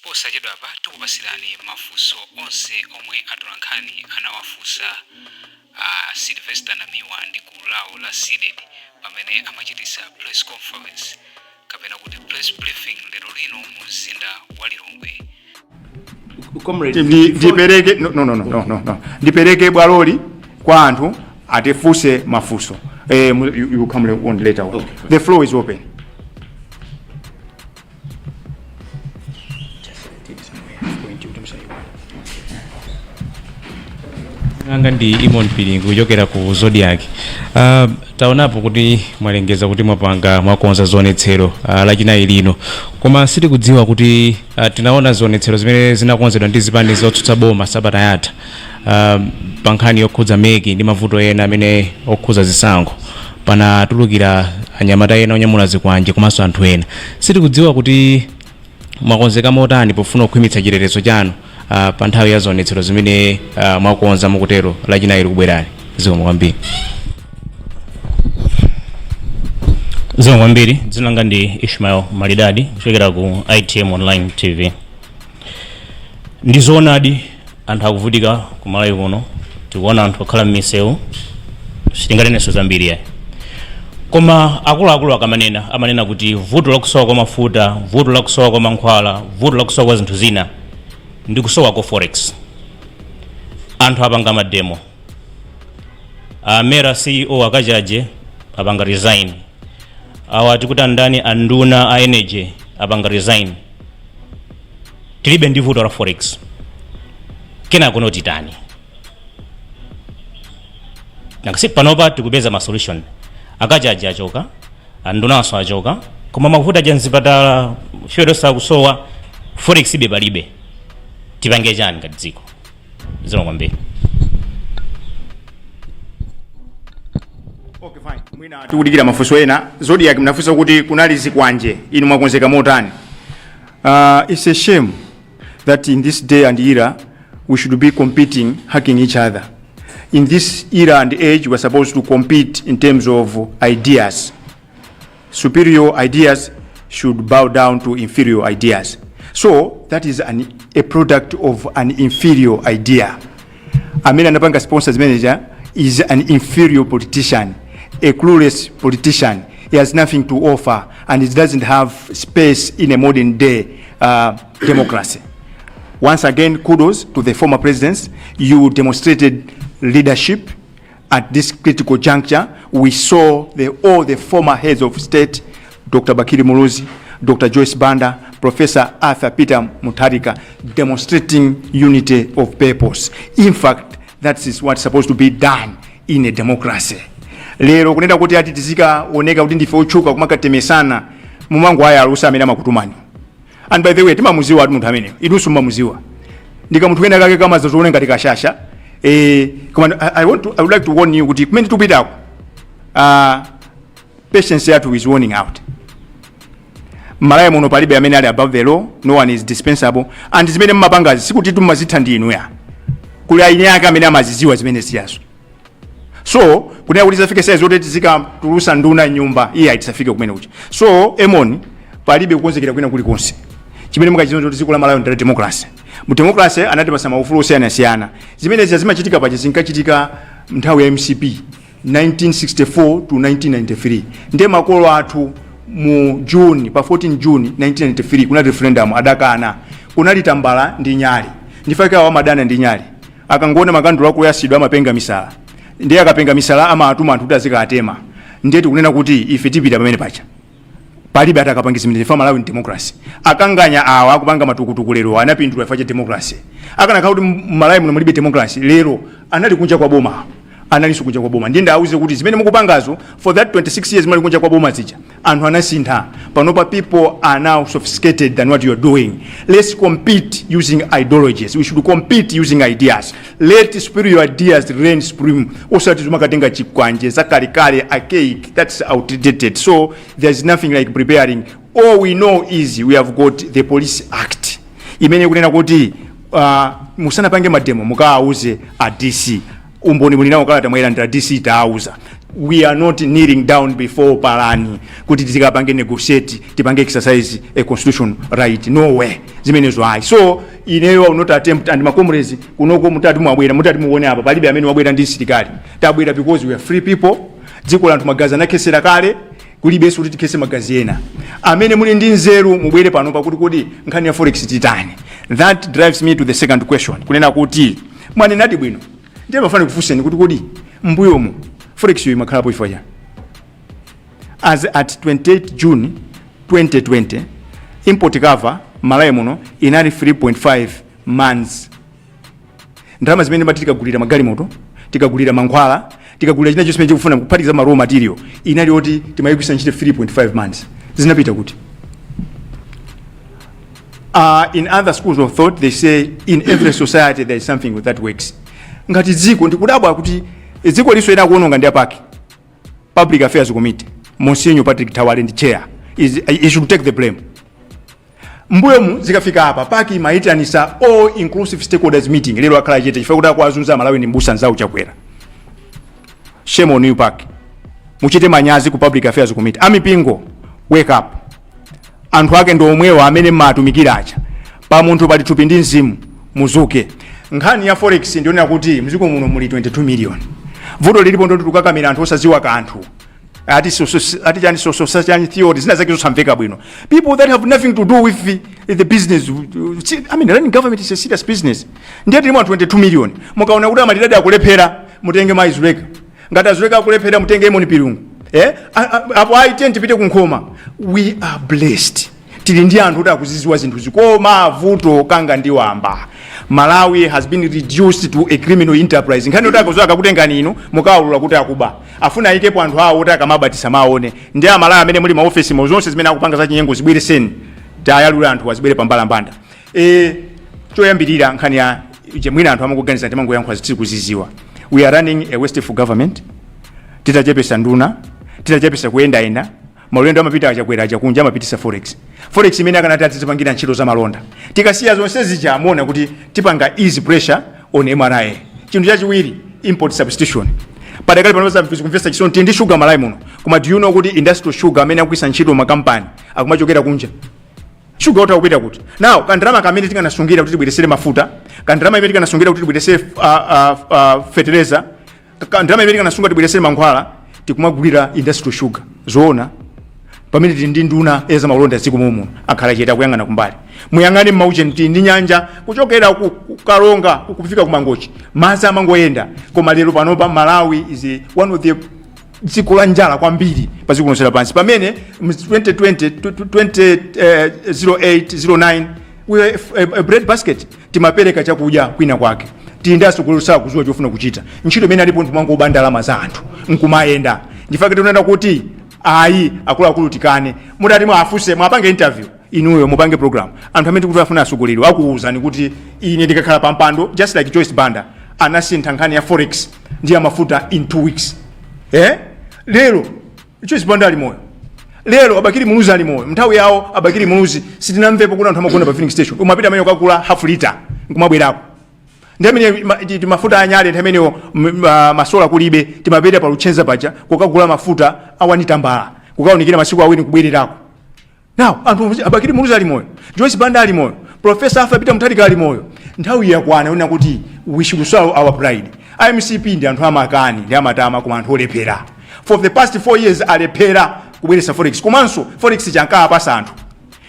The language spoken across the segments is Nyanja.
Posachedwapa tikupasirani mafunso onse omwe atolankhani anawafunsa a Sylvester Namiwa ndi gulu lawo la CDEDI pamene amachititsa press conference kapena kuti press briefing lero lino mu mzinda wa Lilongwe. Comrade, Ndipereke, no, no, no, no, no, no. Ndipereke bwaloli kwa anthu atifunse mafunso. You come on later on. Okay. The floor is open. Anga ndi Imon Pilingu kuchokera ku Zodiak. Taonapo kuti mwalengeza kuti mwapanga, mwakonza zionetsero Lachinayi lino, koma sitikudziwa kuti tinaona zionetsero zimene zinakonzedwa ndi zipani zotsutsa boma sabata yatha pa nkhani yokhudza MEC ndi mavuto ena amene okhudza zisankho. Panatulukira anyamata ena onyamula zikwanje komanso anthu ena. Sitikudziwa kuti mwakonzeka motani pofuna kukhwimitsa chitetezo chanu pa nthawi ya zionetsero zimene mwakonza mukutero Lachinayi likubwerali. Zikomo kwambiri. Zikomo kwambiri. Dzina langa ndi Ishmael Malidadi kuchokera ku ITM Online TV. Ndi zoonadi, anthu akuvutika ku Malawi kuno. Tikuona anthu akhala m'misewu, sitinganenenso zambiri yayi. Koma akuluakulu akamanena, amanena kuti vuto lakusowa kwa mafuta, vuto lakusowa kwa mankhwala, vuto lakusowa kwa zinthu zina ndi kusowa kwa forex. Anthu apanga mademo, a MERA CEO akachaje apanga resign, awa tikuti andani, anduna a energy apanga resign. Tilibe ndi vuto la forex, kenako notitani? Nanga panopa tikupeza ma solution. Akachaje achoka, andunanso achoka, koma mavuto aja mzipatala, fuel sakusowa, forex ibe palibe. Tipange chani ngati dziko? Zikomo kwambiri. Okay, fine. Mwina tikudikira mafunso ena. Zodiak, mnafunsa kuti kunali zikwanje, inu mwakonzeka motani? It's a shame that in this day and era we should be competing, hacking each other. In this era and age we are supposed to compete in terms of ideas. Superior ideas should bow down to inferior ideas. So that is a product of an inferior idea. Amene anapanga sponsor zimeneja is an inferior politician, a clueless politician. He has nothing to offer and he doesn't have space in a modern day democracy. Once again, kudos to the former presidents. You demonstrated leadership at this critical juncture. We saw all the former heads of state, Dr. Bakili Muluzi, Dr. Joyce Banda, Professor Arthur Peter Mutharika, demonstrating unity of purpose. In fact, that is what's supposed to be done in a democracy. Lero kunena kuti ati tizikaoneka kuti ndife otchuka kumakatemesana, mumango ayalusa amene amakutumani. And by the way, timamuziwa ati munthu ameneyo, inunso mumamuziwa, ndi kamunthu kena kake kamazaziona ngati kashasha. Koma I would like to warn you kuti kumene tikupitako, patience yathu is running out. Mmalawi muno palibe amene ali above the law. No one is dispensable. And zimene mmapangazi sikuti tumazitha ndi inuya, kuli aini ake amene amaziziwa zimene ziyazo. So kunena kuti tisafike size yoti tizikatulusa nduna nyumba, iye ayi, kumene kucha. So emon palibe kukonzekera kwina kulikonse. Chimene mukachidziwa kuti dziko la Malawi ndi democracy. Mu democracy anatipasa maufulu osiyanasiyana. Zimene zija zimachitika paja zinkachitika nthawi ya MCP 1964 to 1993. Ndiye makolo athu mu June, pa 14 June 1993 kunali referendum, adakana. Kunali tambala ndi nyali. Ndifake awo amadana ndi nyali. Akangoona makandulo akuyasidwa amapenga misala. Ndiye akapenga misala amatuma anthu kuti azikatema. Ndiye tikunena kuti ife tipita pamene pacha, palibe atakapangiza zimene ife. Malawi ndi democracy. Akanganya awa akupanga matukutuku lero anapindula ifa cha democracy. Akanakhala kuti Malawi muno mulibe democracy lero, anali kunja kwa boma, analinso kunja kwa boma. Ndiye ndauze kuti zimene mukupangazo, for that 26 years mali kunja kwa boma zija, anthu anasintha. Panopa people are now sophisticated than what you are doing. Let's compete using ideologies. We should compete using ideas. Let superior ideas reign supreme. Osati zimakatenga chikwanje zakalekale, archaic, that's outdated. So there's nothing like preparing. All we know is we have got the Police Act imene ikunena kuti musanapange mademo mukawauze a DC. Umboni muli nawo, kalata mwayilandira, DC taauza. We are not kneeling down before palani kuti tikapange negotiate, tipange exercise a constitution right. No way. Zimenezo ayi. So ineyo I will not attempt, and ma comrades kunoko, mutati mwabwera, mutati muone apa, palibe amene wabwera ndi msilikali. Tabwera because we are free people. Dziko lanthu magazi anakhesera kale, kulibenso kuti tikhese magazi ena. Amene muli ndi nzeru mubwere pano pakuti kodi nkhani ya forex titani? That drives me to the second question, kunena kuti mwanenadi bwino. Ndiye mafane kufunseni kuti kodi mbuyomu forex yo imakhalapo chifukwa chani? As at 28 June 2020, import cover Malawi muno inali 3.5 months. Ndalama zimene mati tikagulira magalimoto, tikagulira mankhwala, tikagulira china chonse chimene chikufuna, kuphatikiza ma raw material, inali yoti timayigwisa ntchito 3.5 months. Zinapita kuti? In other schools of thought, they say in every society there is something that works. Ngati dziko, ndikudabwa kuti dziko liso ena kuononga ndi a PAC, Public Affairs Committee. Monsignor Patrick Tawale ndi chair, he should take the blame. Mbuyomu zikafika apa, PAC imayitanisa all inclusive stakeholders meeting. Lero akhala chete chifukwa kuti akuazunza Malawi ndi mbusa nzawo Chakwera. Shame on you, PAC. Muchite manyazi ku Public Affairs Committee. Amipingo, wake up. Anthu ake ndi omwewa amene mmatumikira aja. Pa munthu pali thupi ndi mzimu, muzuke. Nkhani ya forex, ndionera kuti mdziko muno muli 22 million. Vuto lilipo ndoti tikukakamira anthu osaziwa kanthu, ati ati chani, social chani theory, zina zake zosamveka bwino, people that have nothing to do with the business. I mean, running government is a serious business. Ndiye tilimo anthu 22 million. Mukaona kuti amalidadi akulephera, mutenge mayi Zuleka. Ngati Azuleka akulephera, mutenge Emoni Pilungu, eh? Apo ayi, tipite kunkhoma. We are blessed, tili ndi anthu kuti akuziziwa zinthu zikoma. Vuto kanga ndi wamba, Malawi has been reduced to a criminal enterprise. Nkhani yoti akazowa akakutengani inu, mukawulula kuti akuba, afuna ayikepo anthu awo kuti akamabatisa maone. Ndi Amalawi amene muli maofesi mo, zonse zimene akupanga za chinyengo zibwereseni, tayalula anthu azibwere pambalambanda. Choyambirira, nkhani ya mwina anthu amakuganiza timangoyankhula zitiri kuziziwa. We are running a wasteful government. Titachepesa nduna, titachepesa kuyendayenda, maulendo amapita Achakwera achakunja amapitisa forex. Forex imene akanati atizipangira ntchito za malonda. Tikasiya zonse zija, amuona kuti tipanga ease pressure on MRA. Chinthu chachiwiri, import substitution. Padakali pano kumvesa chisoni, tili ndi sugar Malawi muno, koma do you know kuti industrial sugar amene akugwisa ntchito makampani akumachokera kunja? Sugar utha kupita kuti? Now kandalama kamene tikanasungira kuti tibweresere mafuta, kandalama imene tikanasungira kuti tibweresere fertilizer, kandalama imene tikanasunga tibweresere mankhwala, tikumagulira industrial sugar. Zoona, pamene tili ndi nduna ya zamalonda dziko muno, akhala chete, akuyang'ana kumbali. Muyang'ane mmaucheni, tili ndi nyanja kuchokera ku Kalonga kufika ku Mangochi, madzi amangoyenda. Koma lero panopa Malawi is one of the dziko la njala kwambiri pa dziko lonse lapansi, pamene mu 2020, 2008, 09 we were a bread basket, timapereka chakudya kwina kwake. Tili ndi atsogoleri sakudziwa chofuna kuchita. Ntchito imene alipo ndikumangoba ndalama za anthu nkumayenda. Ndifake tinena kuti ayi, akuluakulu, tikane. Mutati mwafuse, mwapange interview inuyo, mupange program, anthu amene tikuti afuna atsogoleri akuwuzani kuti ine ndikakhala pa mpando, just like Joyce Banda anasintha nkhani ya forex ndi ya mafuta in 2 weeks, eh? Lero Joyce Banda ali moyo, lero Abakiri Muluzi ali moyo. Nthawi yawo Abakiri Muluzi sitinamvepo kuti anthu amagona pa filling station. Umapita amene ukakula half liter nkumabwerako. Ndi amene mafuta anyale nthawi imeneyo masola kulibe, timapita pa Luchenza paja kukagula mafuta awani tambala, kukaunikira masiku 2 kubwererako. Now anthu, Abakiri Muluzi ali moyo, Joyce Banda ali moyo, Professor Arthur Peter Mutharika ali moyo. Nthawi yakwana yonena kuti we should swallow our pride. IMCP ndi anthu amakani ndi amatama, koma anthu olephera. For the past 4 years alephera kubweretsa forex, komanso forex chankapasa anthu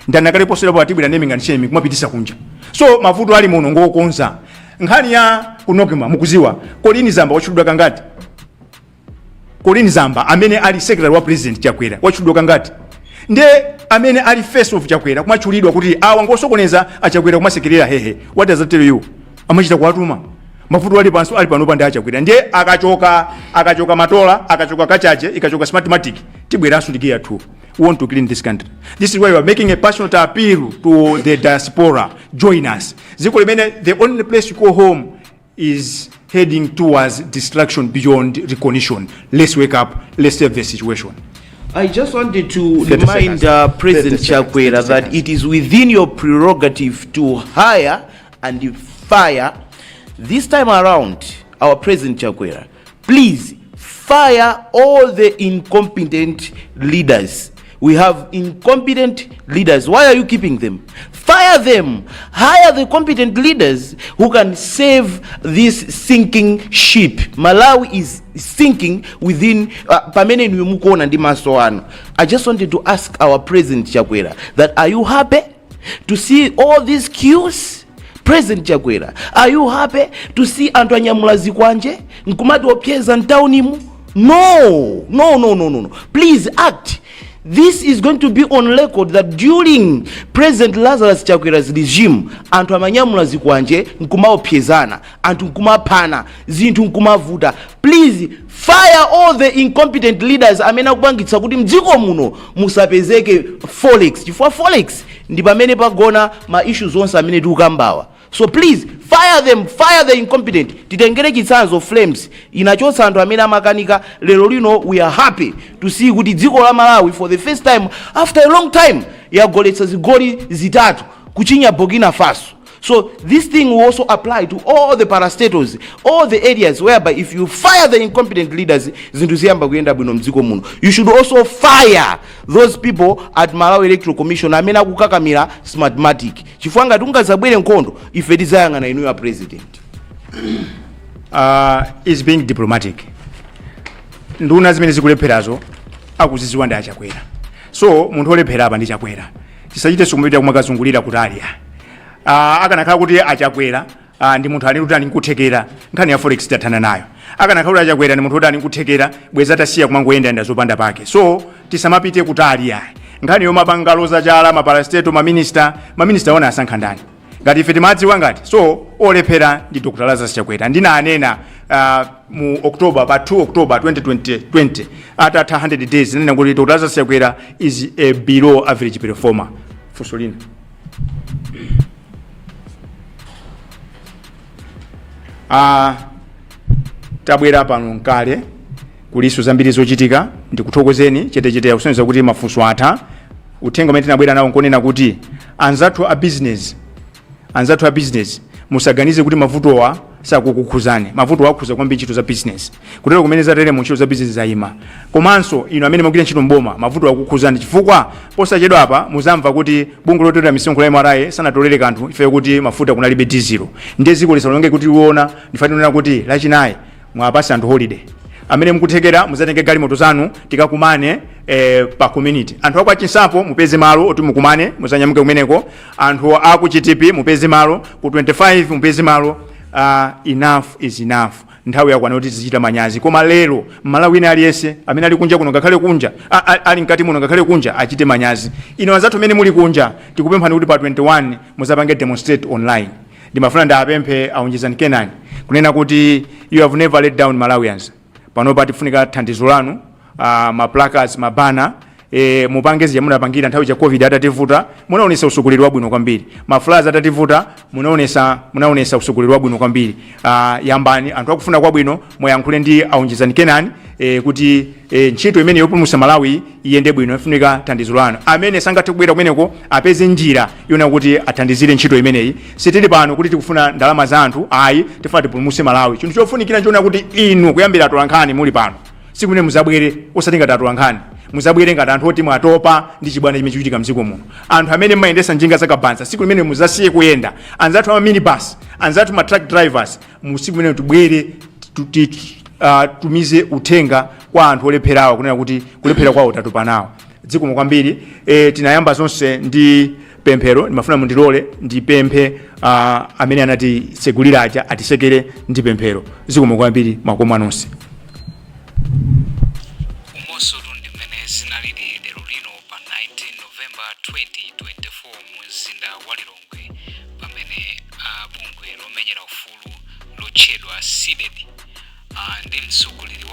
ndanakaleposerapo atibwera naming and shaming kumapitisa kunja. So mavuto ali muno ngokonza. Nkhani ya ku NOCMA, mukuziwa Colleen Zamba wachulidwa kangati? Colleen Zamba amene ali secretary wa President Chakwera wachulidwa kangati? Ndiye amene ali face of Chakwera kumachulidwa kuti awa ngosokoneza, Achakwera kumasekerera, hehe. What does that tell you? Amachita kuwatuma. Mavuto ali panso ali panopa ndi Achakwera. Ndiye akachoka, akachoka matola, akachoka kachache, ikachoka Smartmatic, tibweranso ndi gear 2. We want to clean this country. This is why we are making a passionate appeal to the diaspora: join us. Dziko limene the only place you call home is heading towards destruction beyond recognition. Let's wake up, let's save the situation. I just wanted to 30 remind seconds. President 30 seconds, Chakwera 30 that seconds. it is within your prerogative to hire and fire. This time around, our President Chakwera, please fire all the incompetent leaders. We have incompetent leaders. Why are you keeping them? Fire them. Hire the competent leaders who can save this sinking ship. Malawi is sinking within pamene inuyo mukuona ndi maso anu. I just wanted to ask our President Chakwera that, are you happy to see all these queues? President Chakwera, are you happy to see anthu anyamula zikwanje nkumati opyeza mtaunimu? No, no, no, no, no, no. Please act. This is going to be on record that during President Lazarus Chakwera's regime, anthu amanyamula zikwanje nkumaopyezana, anthu nkumaphana, zinthu nkumavuta. Please fire all the incompetent leaders amene akupangitsa kuti mdziko muno musapezeke forex, chifukwa forex ndi pamene pagona ma issues onse amene tikukambawa. So please fire them, fire the incompetent. Titengere chitsanzo, Flames inachotsa anthu amene amakanika. Lero lino we are happy to see kuti dziko la Malawi, for the first time after a long time, yagoletsa zigoli zitatu kuchinya Burkina Faso. So this thing will also apply to all the parastatals, all the areas whereby if you fire the incompetent leaders, zinthu ziyamba kuyenda bwino mdziko muno. You should also fire those people at Malawi Electoral Commission amene akukakamira Smartmatic, chifukwa ngati ungazabwere nkhondo, ife tidzayang'ana inuyo a President. Is being diplomatic. Nduna zimene zikulepherazo akuziziwa ndi aChakwera, so munthu olephera apa ndi Chakwera. Tisachite sikumapita kumakazungulira kutali. Akanakhala kuti aChakwera ndi munthu ali kuti ali nkuthekera, nkhani ya forex tathana nayo. Akanakhala kuti aChakwera ndi munthu kuti ali nkuthekera, bweza tasiya kumangoyendayenda zopanda pake. So tisamapite kutali ayi. Nkhani yomapanga loza chala maparastatal, maminista, maminista ona asankha ndani? Ngati ife timadziwa ngati. So olephera ndi Dr Lazarus Chakwera. Ndinanena mu October, pa 2 October 2020 20, atatha 100 days, nena kuti Dr Lazarus Chakwera is a below average performer. Funso lina. Tabwera pano nkale, kuliso zambiri zochitika. Ndikuthokozeni. Chetechete yakusonyeza kuti mafunso atha. Uthenga umene tinabwera nawo nkonena kuti anzathu a business, musaganize kuti mavutowa sakukukhuzani. Mavutowa akhuza kwambiri ntchito za business, kutero kumene zatere mu ntchito za business zayima. Komanso inu amene mugwira ntchito mboma, mavuto akukhuzani, chifukwa posachedwa apa muzamva kuti bungwe lotolera misonkho la MRA sanatolere kanthu ife kuti mafuta kunalibe dizelo. Ndiye dziko lisalonge kuti liona. Ndifanira kuti Lachinayi mwapasa anthu holiday. Amene mukuthekera, muzatenge galimoto zanu, tikakumane pa community. Anthu aku Chinsapo mupeze malo oti mukumane, muzanyamuke kumeneko. Anthu aku Chitipi mupeze malo, ku 25 mupeze malo. Enough is enough. Nthawi yakwana kuti tizichita manyazi. Koma lero Mmalawi wina aliyense amene ali kunja kuno, ngakhale kunja, ali mkati muno ngakhale kunja, achite manyazi. Ino anzathu amene muli kunja, tikupemphani kuti pa 21 muzapange demonstrate online. Ndimafuna ndapemphe aUnjizani Kenani kunena kuti you have never let down Malawians. Panopa tifunika thandizo lanu, ma placards, mabana, mupange zija munapangira nthawi cha COVID. Atativuta munaonesa usogoleri wabwino kwambiri. Ma floods atativuta munaonesa usogoleri wabwino kwambiri. Yambani, anthu akufuna kwabwino, muyankhule ndi aUnjizani Kenani kuti ntchito imene yopulumutsa Malawi iyende bwino. Ifunika thandizo lanu. Amene sangathe kubwera kumeneko apeze njira yona kuti athandizire ntchito imeneyi. Sitili pano kuti tikufuna ndalama za anthu ayi, tifuna tipulumutse Malawi. Chinthu chofunikira nchiona kuti inu kuyambira atolankhani muli pano, siku limene muzabwere, osati ngati atolankhani, muzabwere ngati anthu oti mwatopa ndi chibwana chimene chikuchitika mdziko muno. Anthu amene mmayendesa njinga zakabanza, siku limene muzasiye kuyenda. Anzathu ama minibus, anzathu ma truck drivers, mu siku limene tibwere tumize uthenga kwa anthu olepherawa kunena kuti kulephera kwawo tatopa nawo. Zikomo kwambiri. Tinayamba zonse ndi pemphero. Ndimafuna mundilole ndipemphe amene anatitsegulira aja atisekere ndi pemphero. Zikomo kwambiri, makoma nonse. Umonso ndi mmene zinalili lero lino pa 19 November 2024 mu mzinda wa Lilongwe, pamene a bungwe lomenyera ufulu lotchedwa CDEDI ndi mtsogoleri